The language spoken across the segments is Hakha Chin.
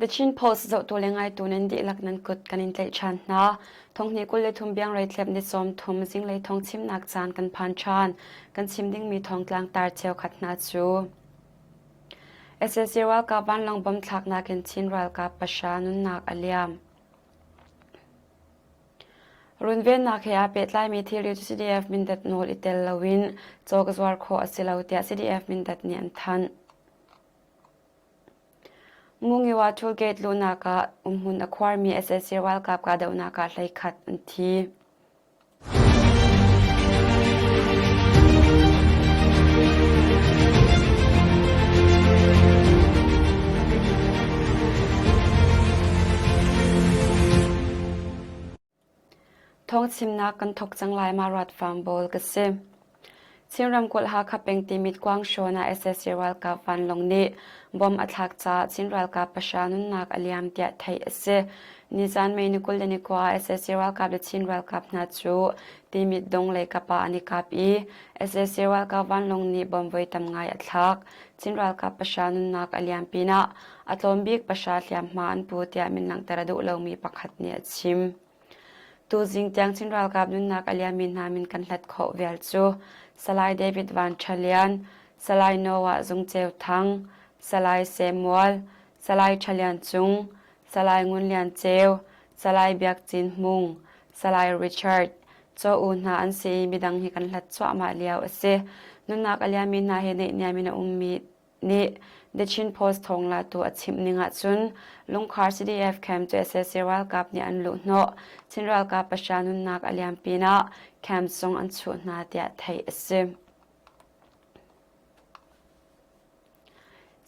The Chin Post zohtu le ngaitu nan dihlak nan kut kan in tlaih ṭhan hna. Thonghnih 23 biangrei thlep ni 30 zinglei thawng chimnak caan kan phan ṭhan. Kan chim dingmi thawngtlang tar cheukhat hna cu sac ralkap vanlawng bom thlaknak in Chin ralkap pahra nunnak a liam. Runvennak he aa pehtlaimi thilri cu CDF Mindat nawl i tel loin cawk zuar khawh a si lo tiah CDF Mindat nih an thanh. Mungiwa tollgate luhnak ah umhmun a khuarmi sac ralkap kahdohnak ah 11 an thi. Thawngchimnak kan thawk cang lai ma ruat farm bawl ka si. Chin ramkulh Hakha peng Timit Kuangshawn ah sac ralkap vanlawng nih bomb a thlak caah Chin ralkap pahra nunnak a liam tiah theih a si. Nizan May ni 21 ah sac ralkap le Chin ralkap hna cu Timit dong lei kap ah an i kap i sac ralkap vanlawng nih bomb voi tam ngai a thlak. Chin ralkap pahra nunnak a liam pinah a tlawm bik pahra hliamhma an pu tiah min langhter a duh lomi pakhat nih a chim. Tuzing tiang Chin ralkap nunnak a liammi hna min kan hlat khawh vial cu Salai David Van Ṭha Lian, Salai Noah Zung Ceu Thang, Salai Samuel, Salai Ṭha Lian Cung, Salai Ngun Lian Ceu, Salai Biak Cin Hmung, Salai Richard, Caw U hna an si i midang hi kan hlat cuahmah lio a si. Nunnak a liammi hna hi neihniam in a ummi nih The Chin Post thawnglatu a chimh ning ahcun Lungkhar CDF camp cu sac ralkap nih an luhhnawh. Chin ralkap pahra nunnak a liam pinah camp zong an chuh hna tiah theih a si.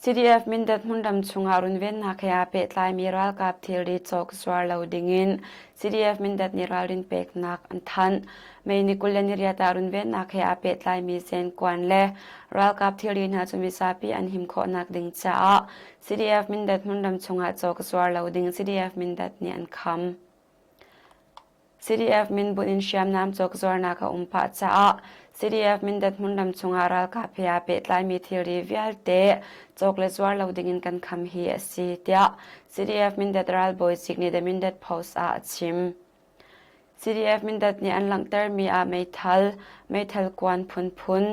CDF Mindat hmunram chungah runvennak he aa pehtlaimi ralkap thilri cawk zuar lo dingin CDF Mindat nih ralrin peknak an thanh. May ni 28 ah runvennak he aa pehtlaimi zenkuan le ralkap thilri hna cu mizapi an him khawhnak ding caah CDF Mindat hmunram chungah cawk zuar lo ding CDF Mindat nih an kham. CDF minbunh in hriamnam cawk zuarnak a um pah caah CDF Mindat hmunram chungah ralkap he aa pehtlaimi thilri vialte cawk le zuar lo dingin kan kham hi a si tiah CDF Mindat ralbawi zik nih The Mindat Post ah a chim. CDF Mindat nih an langhtermi ah meithal, meithal kuan phunphun,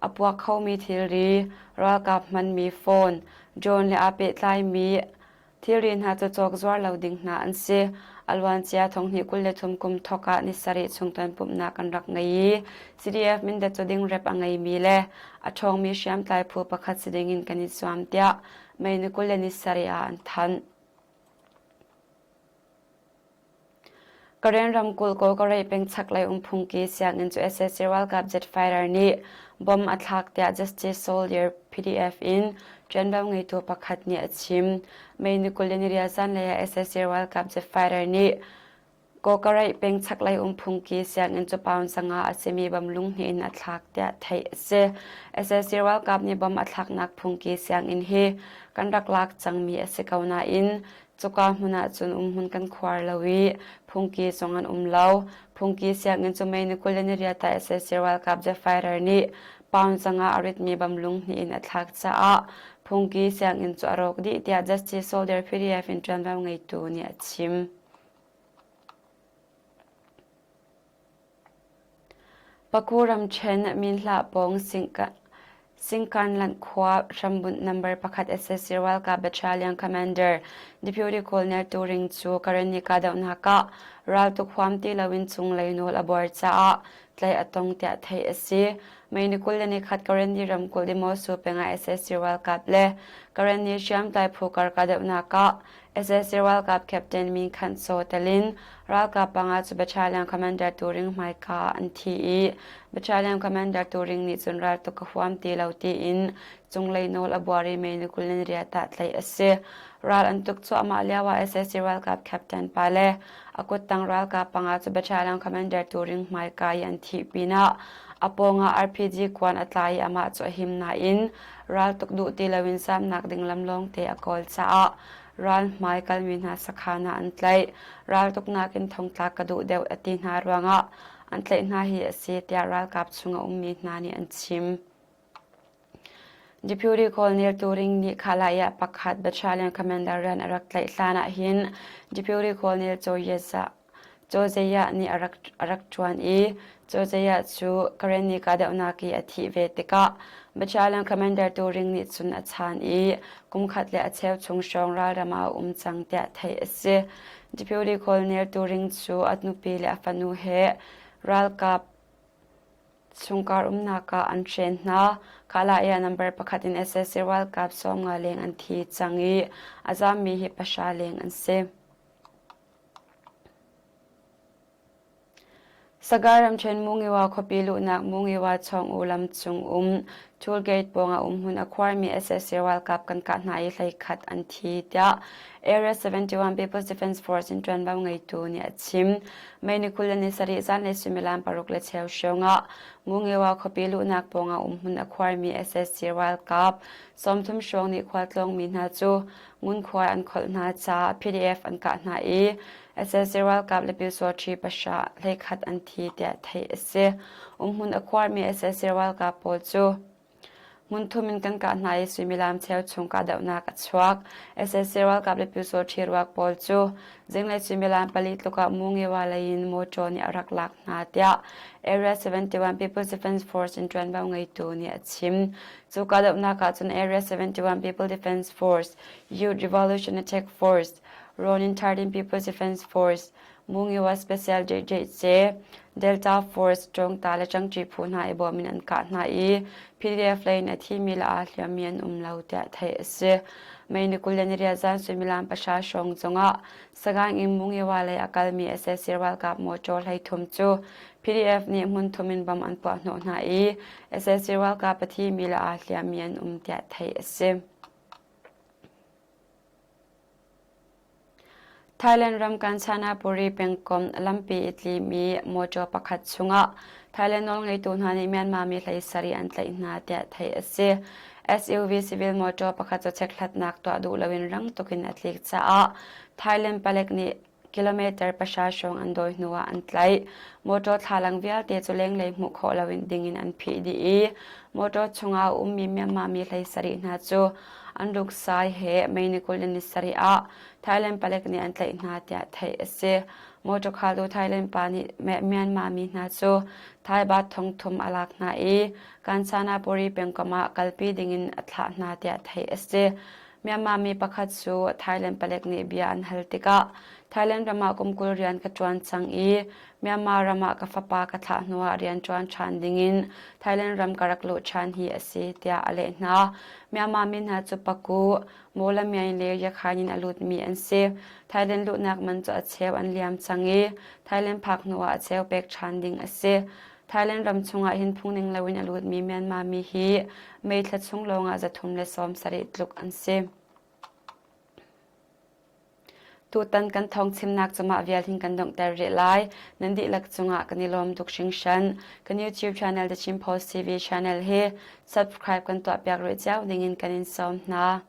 a puak khomi thilri, ralkap hmanmi phone, drone le aa pehtlaimi thilri hna cu cawk zuar lo ding hna an si. A luancia thonghnih 23 kum thawk ah ni sarih chung tonpumhnak an rak ngei i CDF Mindat cu dingrep a ngeimi le a ṭhawngmi hriamtlai phu pakhat si ding in kan i zuam tiah May ni 27 ah an thanh. Karen ramkulh Kawlkarei peng chaklei um phungki sianginn cu sac ralkap jet fighter nih bomb a thlak tiah Justice Soldier PDF in ṭuanvo ngeitu pakhat nih a chim. May ni 20 ni zanlei ah sac ralkap jet fighter nih Kawlkarei peng chaklei um phungki sianginn cu pound 5 a simi bomb lunghnih in a thlak tiah theih a si. Sac ralkap nih bomb a thlaknak phungki sianginn hi kan rak lak cangmi a si ko nain Cuka hmun ah cun umhmun kan khuar lo i phungki zong an um lo. Phungki sianginn cu May ni 28 ah sac ralkap jet fighter nih pound 5 a ritmi bamlung hnih in a thlak caah phungki sianginn cu a rawk dih tiah Justice Soldier PDF in ṭuanvo ngeitu nih a chim. Paku ramṭhen Minhlah pawng Singkanlanh khua hrambunh number pakhat sac ralkap battalion commander Deputy Colonel Turing cu Karenni kahdohnak ah raltuk huam ti loin cunglei nawl a buar caah tlaih a tong tiah theih a si. May ni 21 Karenni ramkulh Demosu peng ah sac ralkap le Karenni hriamtlai phu kar kahdohnak ah Sac ralkap captain Min Khant Saw tel in ralkap panga cu battalion commander Turing hmaika ah an thi i battalion commander Turing nih cun raltuk ka huam ti lo tiin cunglei nawl a buar i May ni 28 ah tlaih a si. Ral an tuk cuahmah lio ah sac ralkap captain pa le a kuttang ralkap panga cu battalion commander Turing hmaika i an thih pinah a pawngah RPG kuan a tla i amah cu a him nain raltuk duh ti loin zamnak ding lam lawngte a kawl caah ral hmai kalmi hna sakhan ah an tlaih. Raltuknak in thongtlak ka duh deuh a ti hna ruangah an tlaih hna hi a si tiah ralkap chung a ummi hna nih an chim. Deputy Colonel Turing nih Khalaya pakhat battalion commander rian a rak tlaih hlan ahhin Deputy Colonel Cho Zeya nih a rak ṭuan i Cho Zeya cu Karenni kahdohnak i a thih ve tikah battalion commander Turing nih cun a chaan i kum khat le a cheu chung hrawng ralram ah a um cang tiah theih a si. Deputy Colonel Turing cu a nupi le a fanu he ralkap Chungkhar umnak ah an hren hna. Khalai ah number pakhat in sac ralkap 50 leng an thi cang i a zaammi hi pahra leng an si. Sagar ramṭhen Mungiwa khuapi luhnak Mungiwa Chawng-u lam cung um toll gate pawngah umhmun a khuarmi sac ralkap kan kah hna i 11 an thi tiah Area 71 People's Defense Force in ṭuanvo ngeitu nih a chim. May ni 20 le ni sarih zanlei suimilam paruk le cheu hrawng ah Ngungewa khuapi luhnak pawngah umhmun a khuarmi sac ralkap 30 hrawng nih khualtlawngmi hna cu ngunkhuai an kholh hna caah PDF an kah hna i sac ralkap le pyusawṭhi pahra 11 an thi tiah theih a si. Umhmun a khuarmi sac ralkap pawl cu Hmunthum in kan kah hna i suimilam cheu chung kahdohnak a chuak. Sac ralkap le pyusawṭhi ruak pawl cu zinglei suimilam pali tluk ah Mungiwa lei in mawṭaw nih a rak lak hna tiah Area 71 People's Defense Force in ṭuanvo ngeitu nih a chim. Cu kahdohnak ah cun Area 71 People Defense Force, Youth Revolution Attack Force, Ronin 13 People's Defense Force, Mungiwa Special JJC, Delta Force Ṭawngta le Ṭangṭi phu hna i bawm in an kah hna i PDF lei in a thimi le aa hliammi an um lo tiah theih a si. May ni 20 le niriat zan suimilam pahra hrawng zongah Sagaing in Mungiwa lei a kalmi sac ralkap mawṭaw 33 cu PDF nih hmunthum in bom an puah hnawh hna i sac ralkap a thimi le aa hliammi an um tiah theih a si. Thailand ram Kanchanaburi pengkomh lampi i tlimi mawṭaw pakhat chungah Thailand nawlngeitu hna nih Myanmar mi 17 an tlaih hna tiah theih a si. SUV civil mawṭaw pakhat cu chekhlatnak tuah duh loin rang tukin a tlik caah Thailand palek nih kilometer pahra hrawng an dawi hnuah an tlaih. Mawṭaw thlalang vialte cu lenglei hmuh khawh loin dingin an phih dih i mawṭaw chungah a ummi Myanmar mi 17 hna cu an ruksai he May ni 20 le ni sarih ah Thailand palek nih an tlaih hna tiah theih a si. Mawṭaw khaltu Thailand pa nih Myanmar mi hna cu Thai baht thongthum a lak hna i Kanchanaburi pengkomh ah kalpi dingin a thlah hna tiah theih a si. Myanmar mi pakhat cu Thailand palek nih bia an hal tikah Thailand ram ah kum 20 rian ka ṭuan cang i Myanmar ram ah ka fapa ka thlah hnuah rian ṭuan ṭhan dingin Thailand ram ka rak luh ṭhan hi a si tiah a leh hna. Myanmar mi hna cu Paku, Mawlamyaing le Yakhain in a lutmi an si. Thailand luhnak man cu a cheu an liam cang i Thailand phak hnuah a cheu pek ṭhan ding a si. Thailand ram chungah hin phungning loin a lutmi Myanmar mi hi May thla chung lawngah 370 tluk an si. Tutan kan thawng chimnak cu mah vial hin kan donghter rih lai. Nan dihlak cungah kan i lawm tuk hringhran. Kan YouTube channel The Chin Post TV channel hi subscribe kan tuahpiak rih cio dingin kan in sawm hna.